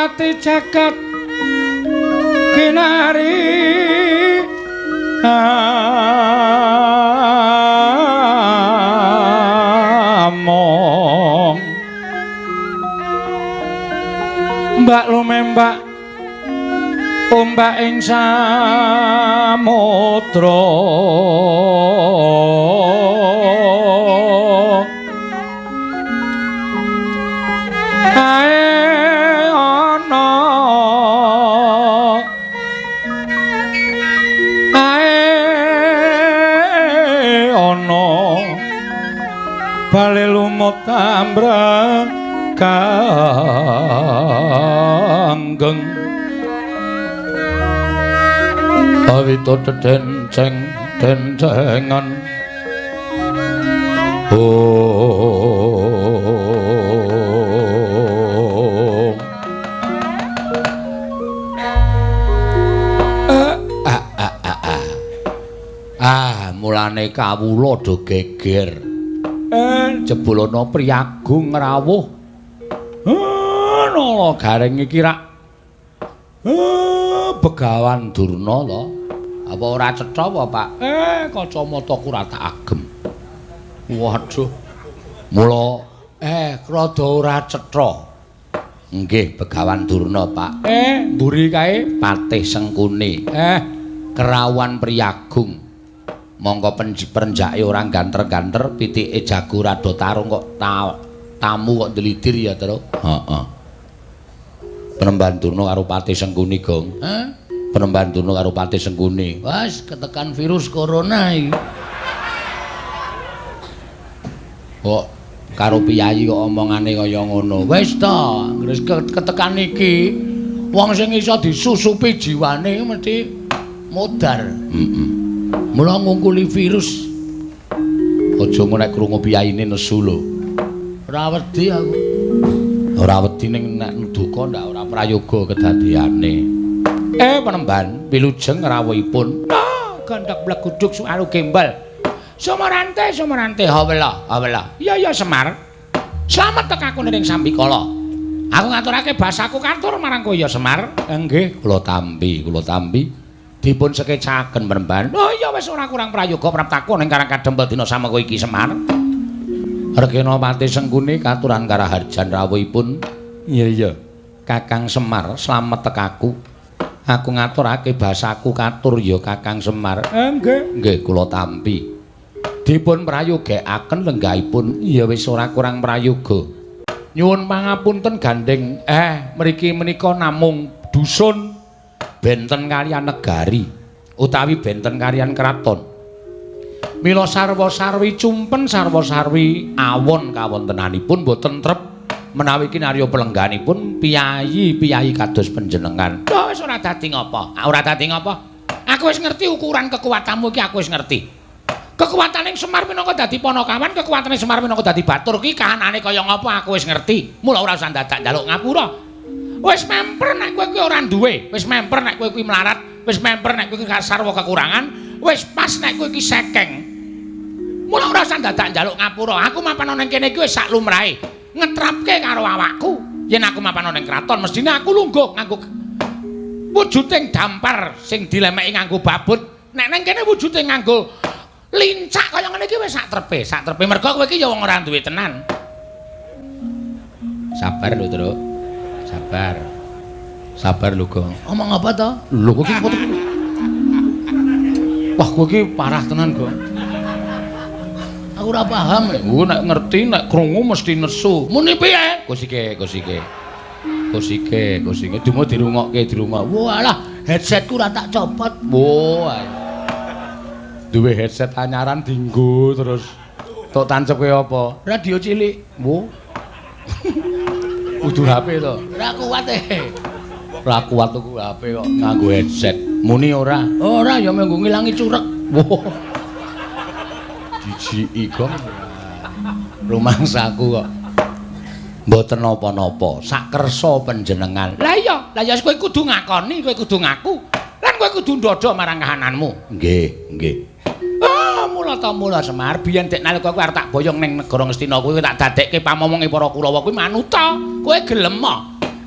Ngliwati jagat kinari among mbak lumembak ombak ing samudra ae ana ae ana bale lumut ambrek kanggeng awito dedenceng dencengan oh ah mulane kawula do geger jebul ana priyagung ngrawuh nala gareng iki rak Begawan Durna to. Apa ora cetha apa, Pak? Kacamataku ora tak agem. Waduh. Mula rada ora cetha. Nggih, Begawan Durna, Pak. Mburi kae Patih Sengkuni. Kerawuhan priyagung. Mongko perenjake ora ganter-ganter, pitike jago rada tarung kok tamu kok ndelidir ya, Tru. Heeh. Penemban Durna karo Patih Sengkuni, Gong. Penemban Durna karo Patih Sengkuni. Wes ketekan virus corona iki. Kok karo piyayi kok omongane kaya ngono. Wis ta, wis ketekan iki wong sing iso disusupi jiwane mesti modar. Heeh. Mula ngungkuli virus. Aja ngono nek krungu piyayine nesu lho. Ora wedi aku. Ora wedi ning nek duka ndak ora prayoga kedadeane. Penemban wilujeng rawuhipun. Gondok bleguduk suaru gembel. Sumarante sumarante hawela hawela. Iya iya Semar. Slamet tekaku ning sambikala. Aku ngaturake basaku katur marang kowe ya Semar. Nggih, kula tampi, kula tampi. Dipun sekecaken penemban. Oh iya wis ora kurang prayoga praptaku ning Karang Kadempel dina samengko iki Semar. Regena Patih Sengkuni katuran karaharjan rawuhipun. Iya iya. Kakang Semar slamet tekaku. Aku ngaturake basaku katur ya Kakang Semar. Nggih. Nggih kula tampi. Dipun prayogekaken lenggahipun. Ya wis ora kurang prayoga. Nyuwun pangapunten gandeng. Mriki menika namung dusun benten kaliyan negari utawi benten kaliyan kraton. Mila sarwa-sarwi cumpen sarwa-sarwi awon kawontenanipun boten trep menawi kinarya pelengganipun piyayi-piyayi kados panjenengan. Lho wis ora dadi ngapa? Ora dadi ngapa? Aku wis ngerti ukuran kekuatanmu iki, aku wis ngerti. Kekuatane Semar minangka dadi panakawan, kekuatane Semar minangka dadi batur iki kahanane kaya ngapa aku wis ngerti. Mula ora usah dadak njaluk ngapura. Wis memper nek kowe kuwi ora duwe, wis memper nek kowe kuwi melarat, wis memper nek kowe kuwi sarwa kekurangan, wis pas nek kowe iki sekeng. Mula ora usah dadak njaluk ngapura. Aku mapan ana ning kene iki wis sak lumrahe. Ngetrapke karo awakku. Yen aku mapan ana ning kraton mestine aku lungguh nganggo wujuding dampar sing dilemeki nganggo babut. Nek ning kene wujude nganggo lincak kaya ngene iki wis sak trepe, sak trepe mergo kowe iki ya wong ora duwe tenan. Sabar lho, Truk. Sabar. Sabar lho, Gong. Omong apa to? Lho kowe iki wah, kowe iki parah tenan, Gong. Aku ora paham. Oh, nek ngerti nek krungu mesti nesu. Muni piye? Kusike, kusike. Kusike, kusike. Dumo dirungokke, dirungok. Walah, headsetku ora tak copot. Wah. Duwe headset anyaran dinggo terus. Tok tancepke apa? Radio cilik. Wo. Kudu HP to. Ora kuat e. Ora kuat tuku HP kok nganggo headset. Muni ora? Ora ya mung ngilangi curek. Wo. Jijiki kok. Rumangsaku kok. Mboten napa-napa, sakersa panjenengan. Lah iya, lah ya kowe kudu ngakoni, kowe kudu ngaku. Lan kowe kudu ndodho marang kahananmu. Nggih, nggih. Ah, mula ta mula Semar, biyen dek nalika kowe arep tak boyong ning negara Ngastina kuwi tak dadekke pamomonge para Kurawa kuwi manuta. Kowe gelem.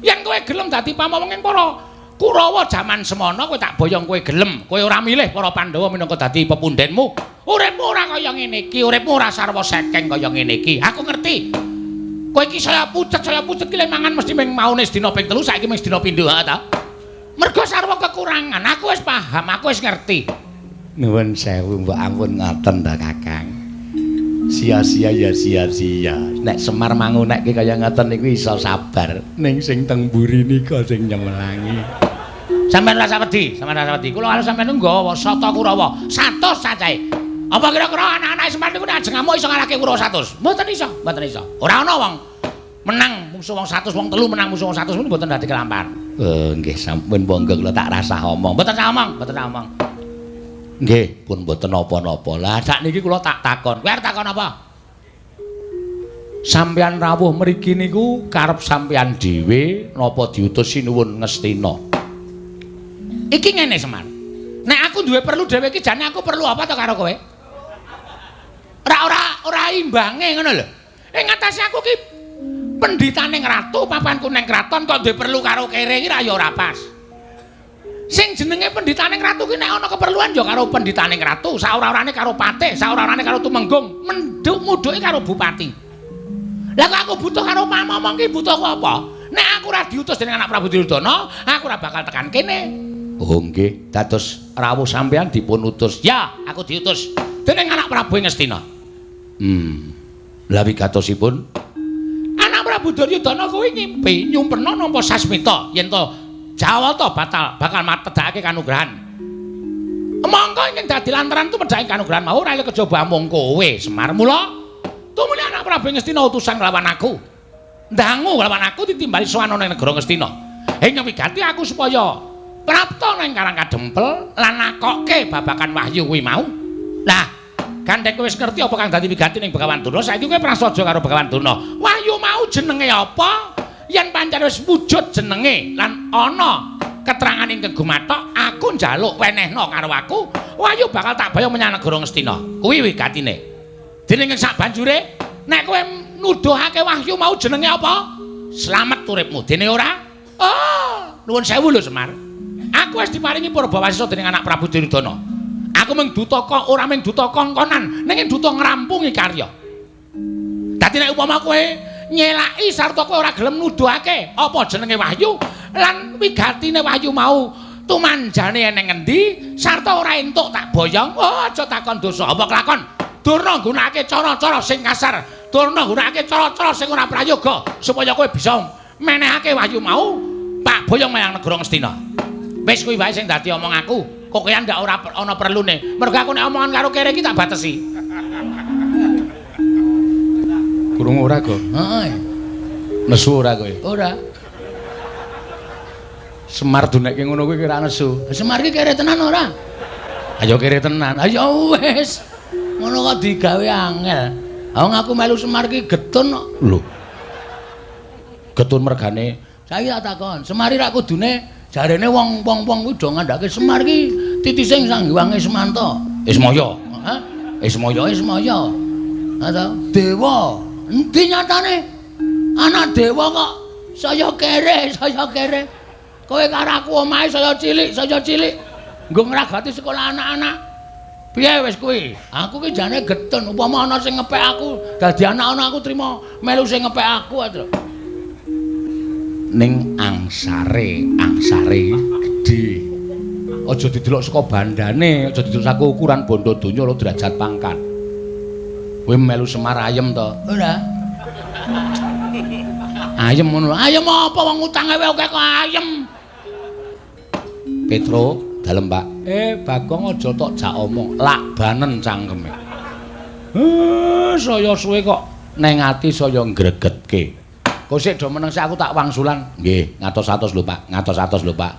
Yen kowe gelem dadi pamomong ing para Kurawa jaman semono kowe tak boyong kowe gelem. Kowe ora milih para Pandhawa minangka dadi pepundhenmu. Uripmu ora kaya ngene iki, uripmu ora sarwa sekeng kaya ngene iki. Aku ngerti. Kowe iki saya pucet ki le mangan mesti ming maune sedina ping 3, saiki ming sedina pindho ha ta. Mergo sarwa kekurangan. Aku wis paham, aku wis ngerti. Nuwun sewu mbok ampun ngoten ta Kakang. Sia-sia ya sia-sia. Nek Semar mangunekke kaya ngoten niku iso sabar. Ning sing teng mburi nika sing nyemelangi. Sampeyan rasa wedi, sampeyan rasa wedi. Kula karo sampeyan nggawa sata Kurawa 100 cacahe. Apa kira-kira anak-anak Semar niku nek ajeng ngamuk iso ngalahke Kurawa 100? Mboten iso, mboten iso. Ora ana wong menang mungsuh wong 100, wong telu menang musuh wong 100 niku mboten dadi kelampar. Nggih sampun monggo kula tak rasah omong. Mboten sah omong, mboten sah omong. Nggih, pun mboten napa-napa. Lah sakniki kula tak takon. Kowe arep takon apa? Sampeyan rawuh mriki niku karep sampeyan dhewe napa diutus Sinuwun Ngastina? Iki ngene Semar. Nek aku duwe perlu dhewe iki jane aku perlu apa to karo kowe? Ora imbange ngono lho. Ing ngatasé aku ki pendhitane ratu, papanku ning kraton kok duwe perlu karo kere iki ra ya ora pas. Sing jenenge pendhitane ratu ki nek ana keperluan ya karo pendhitane ratu, saora-orane karo patih, saora-orane karo tumenggung, menduk mudhuke karo bupati. Lah kok aku butuh karo pamomong ki butuhku apa? Nek aku ora diutus dening anak Prabu Duryudana, aku ora bakal tekan kene. Oh nggih, dados rawuh sampeyan dipun utus. Ya, aku diutus dening anak Prabu Ngastina. Lah wigatosipun anak Prabu Duryudana kuwi ngimpi nyumpena nampa sasmita yen to Jawata batal bakal matedhake kanugrahan. Mongko ingkang dadi lantaran tumedhake kanugrahan mau ora kejaba amung kowe Semar. Mula tumuli anak Prabu Ngastina utusan nglawan aku. Ndangu nglawan aku ditimbali sowan ana ing negara Ngastina. Ing wigati aku supaya prapta nang Karang Kadempel lan nakokke babakan wahyu kuwi mau. Lah, gandhek kowe wis ngerti apa kang dadi wigati ning Begawan Durna, saiki kowe prasaja karo Begawan Durna. Wahyu mau jenenge apa? Yen pancen wis wujud jenenge lan ana keterangan ingkang gumathok, aku njaluk wenehna karo aku, wahyu bakal tak bayang menyang negara Ngastina. Kuwi wigatine. Dening sak banjure, nek kowe nuduhake wahyu mau jenenge apa? Slamet uripmu. Dene ora? Oh, nuwun sewu lho Semar. Aku wis diparingi purbawasisa dening anak Prabu Duryudana. Aku mung duta kok ora mung duta kongkonan, ning duta ngrampungi karya. Dadi nek upama kowe nyelaki sarta kowe ora gelem nuduhake apa jenenge wahyu lan wigatine wahyu mau tumanjane eneng endi sarta ora entuk tak boyong, oh aja takon dosa apa kelakon. Durna nggunakake cara-cara sing kasar, durna nggunakake cara-cara sing ora prayoga supaya kowe bisa menehake wahyu mau tak boyong menyang negara Ngastina. Wis kuwi wae sing dadi omong aku. Kokean ndak ora ana perlune. Mergo aku nek omongan karo kere iki tak batesi. Krungu ora, Go? Heeh. Nesu ora kowe? Ora. Semar dunekke ngono kuwi kira nesu. Semar iki kere tenan ora? Ayo kere tenan. Ayo wis. Ngono kok digawe angel. Wong aku melu Semar iki getun kok. Lho. Getun mergane. Saiki tak takon, Semar iki rak kudune jarene wong-wong kuwi do ngandhake Semar iki titise Sang Hyang Ismanta. Ismaya. Hah? Ismaya. Ismaya. Ha ta? Dewa. Endi nyatane? Anak dewa kok saya kere, saya kere. Kowe karo aku omahe saya cilik, saya cilik. Nggo ngragati sekolah anak-anak. Piye wis kuwi? Aku ki jane getun upama ana sing ngepek aku, dadi anak-anak aku trima melu sing ngepek aku aja. Ning angsare, angsare gedhe. Aja didelok saka bandane, aja didelok saka ukuran bondo donya lho derajat pangkat. Kowe melu Semar ayem to? Ora. Ayem ngono. Ayem apa wong utange wae akeh kok ayem. Petro, dalem Pak. Bagong aja tok jak omong, lak banen cangkeme. Saya suwe kok neng ati saya ngregetke. Kok sik do meneng sik aku tak wangsulan. Nggih, ngatos-atos lho Pak, ngatos-atos lho Pak.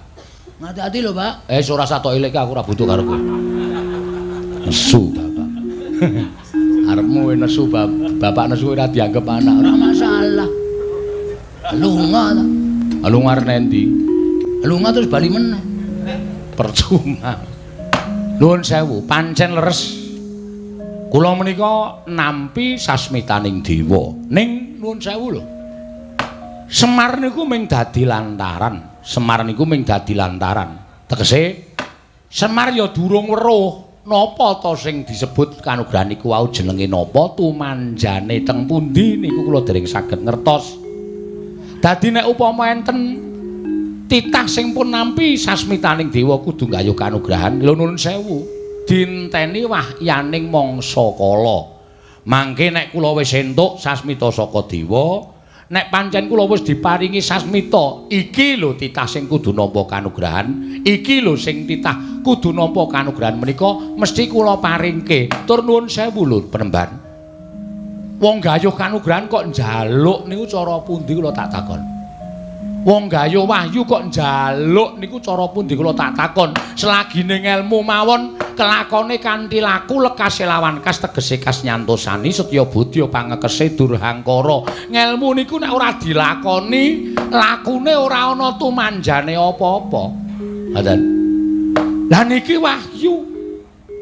Ngati-ati lho Pak. Ora usah tok ilik aku ora butuh karo kowe. Nesu bapak. Arepmu nesu bapak nesu ora dianggep anak. Ora masalah. Lunga ta. Lunga arep endi? Lunga terus bali meneh. Percuma. Nuwun sewu, pancen leres. Kula menika nampi sasmitaning dewa. Ning nuwun sewu lho. Semar niku ming dadi lantaran. Semar niku ming dadi lantaran. Tegese Semar ya durung weruh napa ta sing disebut kanugrahan niku wau jenenge napa, tumanjane teng pundi niku kula dereng saged ngertos. Dadi nek upama enten titah sing pun nampi sasmitaning dewa kudu nggayuh kanugrahan, lho nuwun sewu, dinteni wahyaning mangsa kala. Mangke nek kula wis entuk sasmita saka dewa, nek pancen kula wis diparingi sasmita, iki lho titah sing kudu nampa kanugrahan, iki lho sing titah kudu nampa kanugrahan menika mesti kula paringke. Tur nuwun sewu lho penemban. Wong gayuh kanugrahan kok njaluk niku cara pundi kula tak takon. Wong gayuh wahyu kok njaluk niku cara pundi kula tak takon. Selagine ngelmu mawon kelakone kanthi laku lekase lawan kas tegese kas nyantosani setya budya pangekese durhangkara. Ngelmu niku nek ora dilakoni, lakune ora ana tumanjane apa-apa. Ngoten. Lah niki wahyu.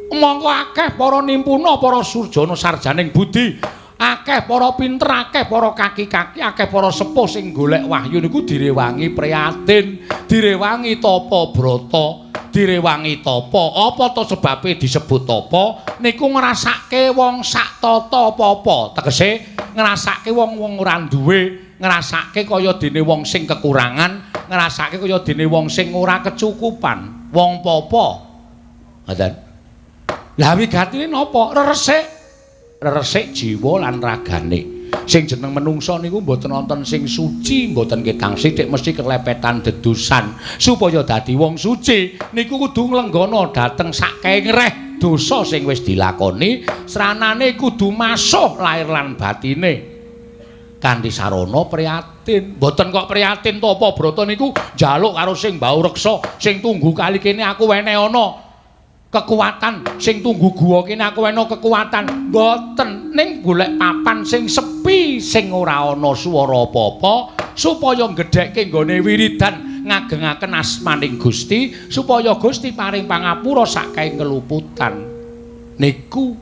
Mongko akeh para nimpuna, para surjana sarjaning budi, akeh para pinter, akeh para kaki-kaki, akeh para sepuh sing golek wahyu niku direwangi prihatin, direwangi tapa brata, direwangi tapa. Apa to sebabe disebut tapa? Niku ngrasake wong sak tata apa-apa. Tegese ngrasake wong-wong ora duwe, ngrasake kaya dene wong sing kekurangan, ngrasake kaya dene wong sing ora kecukupan, wong papa. Ngoten. Lah wigatine napa? Reresik. Reresik jiwa lan ragane. Sing jeneng menungsa niku mboten wonten sing suci, mboten ketang sithik mesti kelepetan dedusan. Supaya dadi wong suci niku kudu nglenggana dhateng sakengreh dosa sing wis dilakoni, sranane kudu masuh lahir lan batine. Kanthi sarana prihatin. Mboten kok prihatin tapa brata niku njaluk karo sing mbau reksa, sing tunggu kali kene aku wene ana kekuatan, sing tunggu guwa kene aku wena kekuatan. Mboten, ning golek papan sing sepi, sing ora ana swara apa-apa, supaya nggedhekke nggone wiridan ngagengaken asmaning Gusti, supaya Gusti paring pangapura saking keluputan. Niku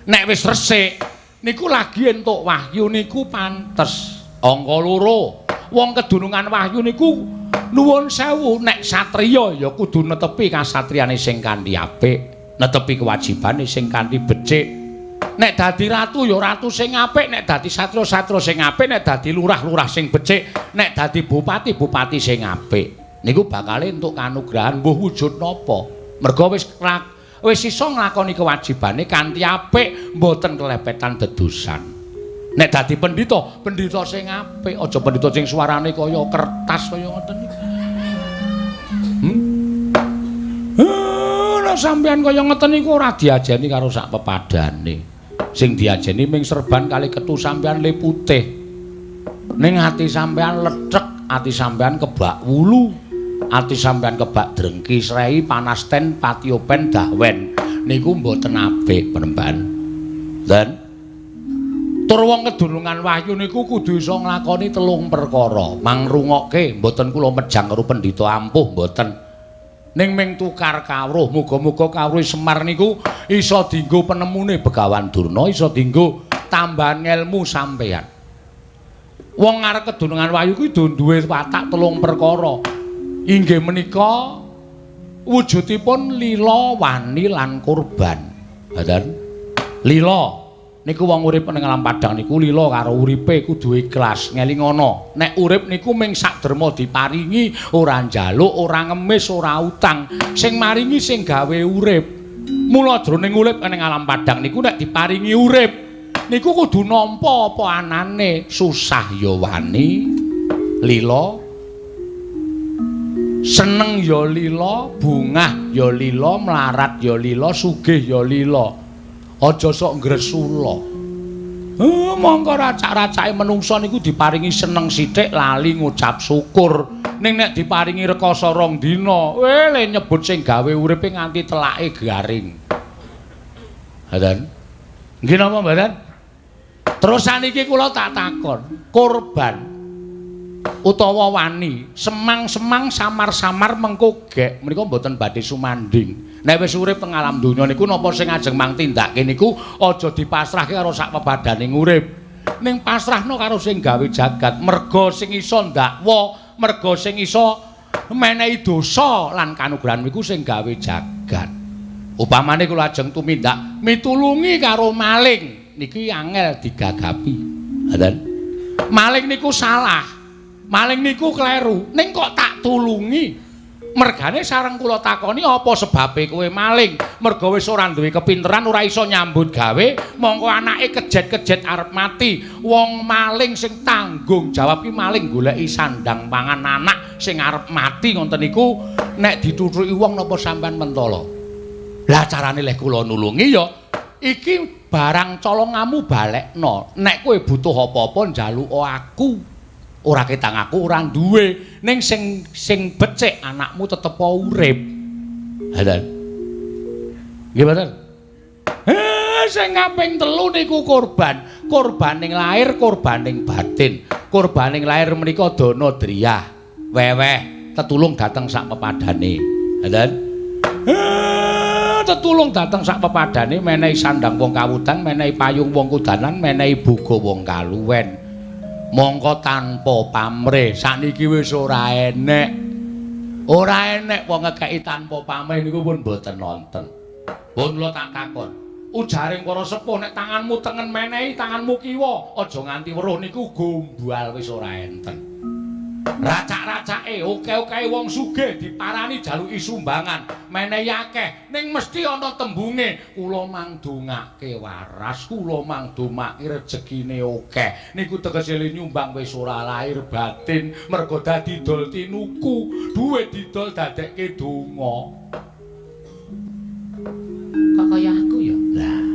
nek wis resik niku lagi entuk wahyu niku pantes. Angka loro, wong kedunungan wahyu niku nuwun sewu, nek satriya ya kudu netepi kasatriyane sing kanthi apik, netepi kewajibane sing kanthi becik. Nek dadi ratu ya ratu sing apik, nek dadi satriya satriya sing apik, nek dadi lurah-lurah sing becik, nek dadi bupati bupati sing apik. Niku bakale entuk kanugrahan mbuh wujud napa. Merga wis iso nglakoni kewajibane kanthi apik, mboten kelepetan dedusan. Nek dadi pendhita, pendhita sing apik, aja pendhita sing suarane kaya kertas kaya ngoten niku. Nek sampeyan kaya ngoten niku ora diajeni karo sak pepadane. Sing diajeni ming serban kali ketu sampeyan le putih. Ning ati sampeyan lethek, ati sampeyan kebak wulu, ati sampeyan kebak drengki srei panasten patiopen dahwen. Niku mboten apik penemban. Dan tur wong kedunungan wahyu niku kudu iso nglakoni telung perkara. Mangrungokke mboten kula mejang karo pendhita ampuh mboten. Ning ming tukar kawruh, muga-muga kawruh Semar niku iso dienggo penemune Begawan Durna, iso dienggo tambahan ngelmu sampeyan. Wong arep kedunungan wahyu kuwi duwe watak telung perkara. Inggih menika wujudipun lila, wani lan kurban. Ngoten. Lila niku wong urip ning alam padhang niku lila karo uripe kudu ikhlas, ngelingono. Nek urip niku ming sak derma diparingi, ora njaluk, ora ngemis, ora utang. Sing maringi sing gawe urip. Mula jroning urip ning alam padhang niku nek diparingi urip niku kudu nampa apa anane, susah ya wani, lila, seneng ya lila, bungah ya lila, mlarat ya lila, sugih ya lila. Aja sok ngresula. Mongko racak-racake menungsa niku diparingi seneng sithik lali ngucap syukur. Ning nek diparingi rekoso rong dina, le nyebut sing gawe uripe nganti telake garing. Ngoten. Nggih napa mboten? Terus saniki kula tak takon, korban utawa wani, semang-semang samar-samar mengko gek menika mboten badhe sumanding. Nek wis urip teng alam donya niku napa sing ajeng mang tindake niku aja dipasrahke karo sak pepadaning urip. Ning pasrahno karo sing gawe jagat, merga sing iso ndakwa, merga sing iso menehi dosa lan kanugrahan iku sing gawe jagat. Upamane kula ajeng tumindak mitulungi karo maling, niki angel digagapi. Ngoten. Maling niku salah. Maling niku kleru. Ning kok tak tulungi? Mergane sareng kula takoni apa sebabe kowe maling? Merga wis ora duwe kepinteran, ora iso nyambut gawe, mongko anake kejet-kejet arep mati. Wong maling sing tanggung jawab ki maling goleki sandang pangan anak sing arep mati ngoten niku nek dituthuki wong napa sampean mentala? Lah carane leh kula nulungi ya iki barang colongamu balekno. Nek kowe butuh apa-apa njaluka aku. Ora ketang aku ora duwe, ning sing sing becik anakmu tetep urip. Ngoten. Nggih mboten? Sing kaping telu niku korban. Korbaning lahir, korbaning batin. Korbaning lahir menika dana driyah, weweh, tetulung dateng sak pepadane. Ngoten. Tetulung dateng sak pepadane, menehi sandang wong kawudan, menehi payung wong kudanan, menehi boga wong kaluwen. Mongko tanpa pamrih sakniki wis ora enek. Ora enek wong ngekeki tanpa pamrih niku pun mboten nonton. Pun kula tak takon. Ujaring para sepuh nek tanganmu tengen menehi tanganmu kiwa, aja nganti weruh niku gombal wis ora enten. Racak-racake oke-oke wong sugih diparani jaluki sumbangan, menehi akeh, ning mesti ana tembunge kula mangdongake waras, kula mangdomake rejekine akeh. Niku tegese nyumbang wis ora lahir batin, mergo dadi dol tinuku, duwe didol dadekke donga. Kok kaya aku ya? Lah.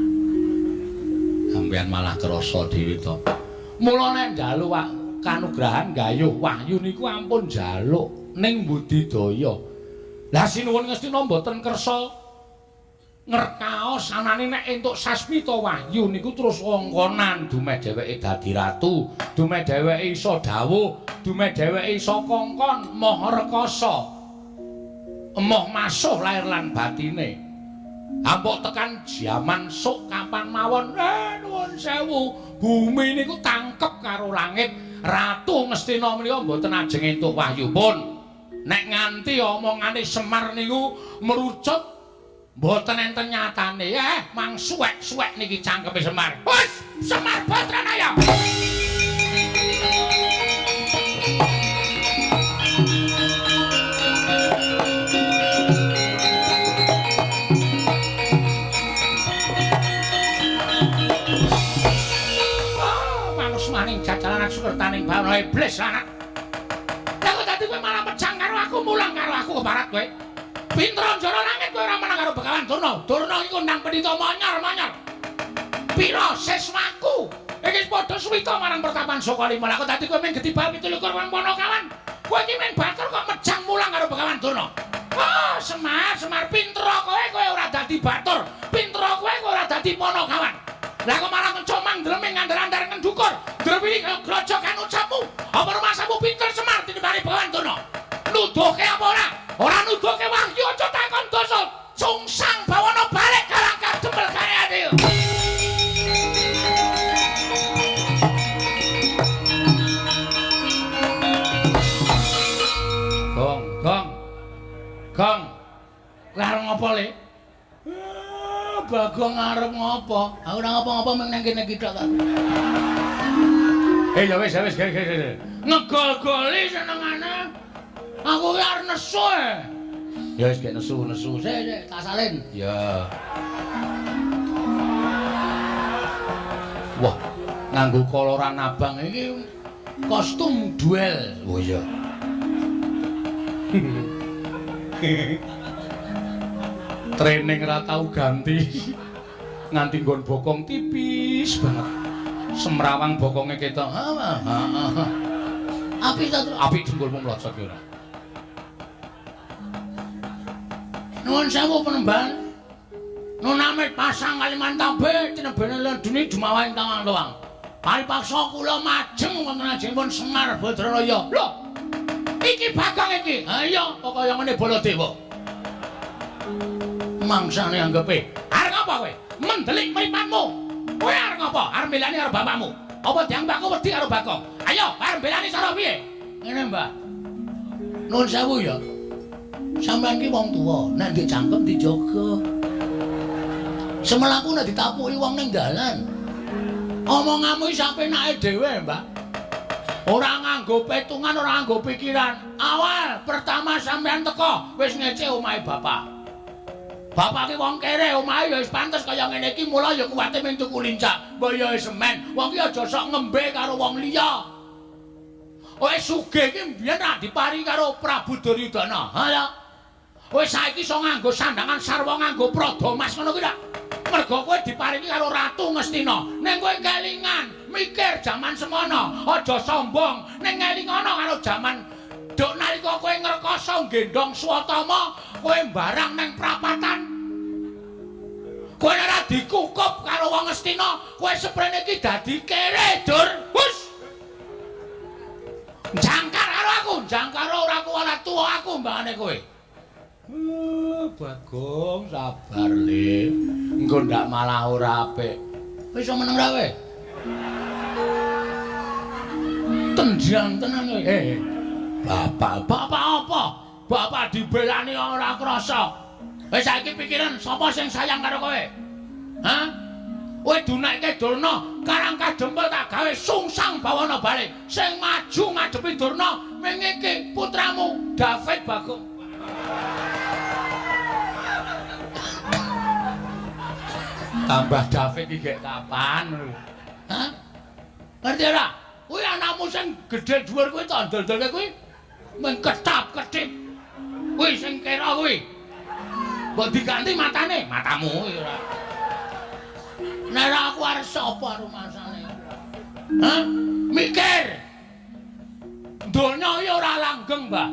Sampeyan malah krasa dhewe to. Mula nek njaluk kanugrahan gayuh wahyu niku ampun njaluk ning budidaya. Lah sinuwun Ngastina mboten kersa ngerkaos anane nek entuk sasmita wahyu niku terus wongkonan dumeh dheweke dadi ratu, dumeh dheweke iso dawuh, dumeh dheweke iso kongkon moh rekasa. Emoh masuh lahir lan batine. Ampuk tekan jaman sok kapan mawon, nuwun sewu, bumi niku tangkep karo langit. Ratu Ngastina menika mboten ajeng entuk wahyu pun. Nek nganti omongane Semar niku merucut mboten enten nyatane. Mang suwek-suwek niki cangkeme Semar. Wis, Semar Badranaya. Sukertaning bawana iblis anak. Lah kok dadi kowe malah mejang karo aku, mulang karo aku keparat kowe. Pinter njara langit kowe ora menang karo Begawan Durna. Durna iki kondang pendhita monyor-monyor. Pira siswaku? Iki padha suwita marang pertapan Sokalima. Lah kok dadi kowe mung getibal 27 wong Panakawan. Kowe iki mung batur kok mejang mulang karo Begawan Durna. Oh, Semar, Semar pinter kowe, kowe ora dadi batur. Pinter kowe, kowe ora dadi Panakawan. Lah kok malah ngecomang ndleming ngandar-andar ngendukur. Drewili grojokan ucapmu. Apa rumasamu pinter Semar tinimbang Begawan Durna? Nuduhke apa ora? Ora nuduhke wahyu aja takon dosa. Sungsang bawana balik kalangkar jembel karyane. Gong, gong. Gong. Lah arep ngopo le? Bagong arep ngopo? Aku ora ngopo-ngopo mung nang kene iki tok kok. Ya wis, wis, wis. Ngegol-goli senengane. Aku ki arep nesu. Ya wis gek nesu-nesu. Sik, sik, tak salin. Ya. Wah, nganggo koloran abang iki kostum duel. Oh iya. Training ra tau ganti. Nganti nggon bokong tipis banget. Semrawang bokonge ketok. Apik ta, apik dengkulmu mlocot ki ora. Nuwun sewu penemban. Nunamit pasang Kalimantan be tinebene lan duni jumawaing tawang-tawang. Paripaksa kula majeng wonten ajengipun Semar Badranaya. Lho. Iki Bagong iki. Ha iya, kok kaya ngene Baladewa. Mangsane anggepe. Arep ngapa kowe? Mendelik mripatmu. Kowe arep ngapa? Arep milani karo bapakmu. Apa dianggap aku wedi karo Bagong? Ayo, arep belani cara piye? Ngene, Mbah. Nuwun sewu ya. Sampeyan ki wong tuwa, nek ndek cangkem dijaga. Semelaku nek ditapuki wong ning dalan. Omonganmu iki sapenake dhewe, Mbah. Ora nganggo petungan, ora nganggo pikiran. Awal pertama sampeyan teko wis ngece omahe bapak. Bapak ki wong kere, omahe ya wis pantes kaya ngene iki, mula ya kuwate mung tuku lincak. Mbok ya semen. Wong ki aja sok ngembe karo wong liya. Wis sugih iki mbiyen ra diparingi karo Prabu Duryudana. Ha ya. Wis saiki iso nganggo sandangan sarwa nganggo prada mas ngono kuwi ta. Mergo kowe diparingi karo Ratu Ngastina. Ning kowe kelingan, mikir jaman semono, aja sombong. Ning ngelingono karo jaman duk nalika kowe ngrekoso nggendhong Swatama, kowe mbarang nang prapatan. Kowe ora dikukup karo wong Ngastina, kowe seprene iki dadi kere, Dur. Hus. Jangkar karo aku, jangkar ora kuwala tuwa aku mbangane kowe. Bagong sabar le. Engko ndak malah ora apik. Wis iso meneng ra kowe? Tenjang tenan kowe. Bapak, bapak apa? Bapak dibelani ora krasa. Wis saiki pikiran sapa sing sayang karo kowe? Hah? Kowe dunekke Durna, Karang Kadempel tak gawe sungsang bawana balik. Sing maju ngadepi Durna ming iki putramu David Bagong. Tambah David iki gek kapan lho? Hah? Ngerti ora? Kuwi anakmu sing gedhe dhuwur kuwi tak ndol-ndolke kuwi mung ketap-ketip. Kuwi sing kira kuwi. Mbok diganti matane, matamu kuwi ora. Nek ora aku arep sapa rumasane? Hah? Mikir. Donya iki ora langgeng, Mbah.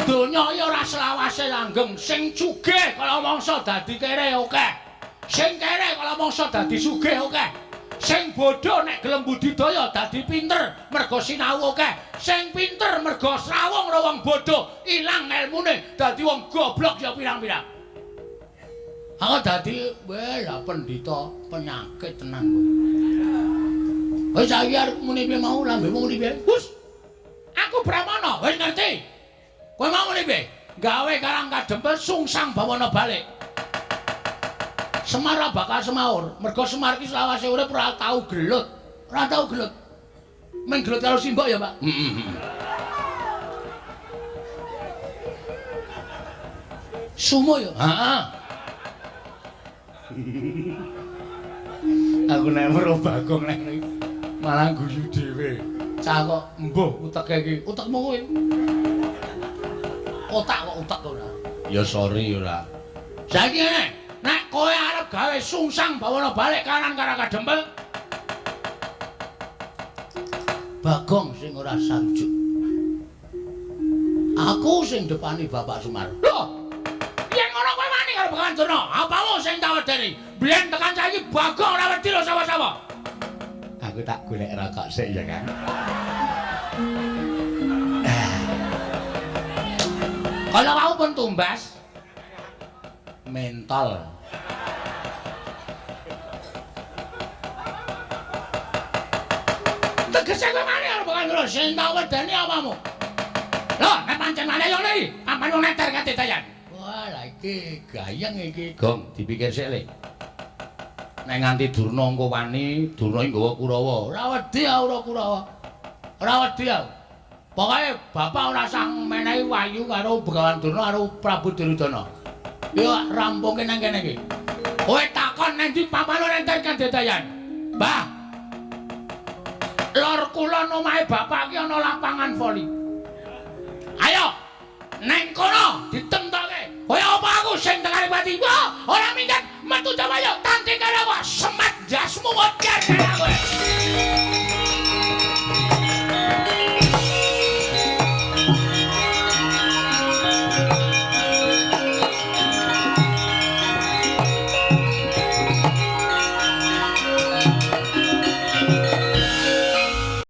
Donya iki ora selawase langgeng. Sing sugih kala mangsa dadi kere akeh. Sing kere kala mangsa dadi sugih akeh. Sing bodho nek gelem budidaya dadi pinter mergo sinau akeh. Sing pinter mergo srawung karo wong bodho ilang elmune dadi wong goblok ya pirang-pirang. Aku dadi weh lah pendhita penyakit tenan kowe. Wis saiki arep muni piye mau lambemu muni piye? Hus. Aku Brahmana, wis ngerti. Kowe mau muni piye? Gawe Karang Kadempel sungsang bawana balik. Semar ora bakal semaur, mergo Semar iki selawase urip ora tau gelut. Ora tau gelut. Mung gelut karo simbok ya, Pak. Heeh. Sumo ya? Heeh. Aku nek weruh Bagong nek malah guyu dhewe. Cah kok mbuh uteke iki. Utekmu kowe. Otak kok utek ora. Ya sorry ora. Saiki ngene, nek kowe arep gawe sungsang bawana balik kanan Karang Kadempel, Bagong sing ora sarujuk. Aku sing depani Bapak Sumar. Lho, yen ngono kowe wani karo Begawan Durna, apamu sing tak wedeni? Biyen tekan saiki Bagong ora wedi lho sapa-sapa. Aku tak golek rokok sik ya, Kang. Kalau wau pun tumbas mentol. Tegese kowe wani karo Begawan Durna, sing tak wedeni apamu? Lho, nek pancen wani yo ngene, ampan wong neter kate dayan. Wah, lha iki gayeng iki, Gong, dipikir sik le. Nek nganti Durna engko wani, Durna iki nggawa Kurawa. Ora wedi aku ora Kurawa. Ora wedi aku. Pokoke bapak ora usah menehi wahyu karo Begawan Durna karo Prabu Duryudana. Yo rampungke nang kene iki. Kowe takon nang ndi papane nenter kadedayan. Mbah. Lor kulon omahe bapak iki ana lapangan voli. Ayo neng kono ditemtoke. Kowe apa aku sing tekane pati? Wah, ora minggat metu jawayo tanding karo awak semat jasmu modar karo kowe.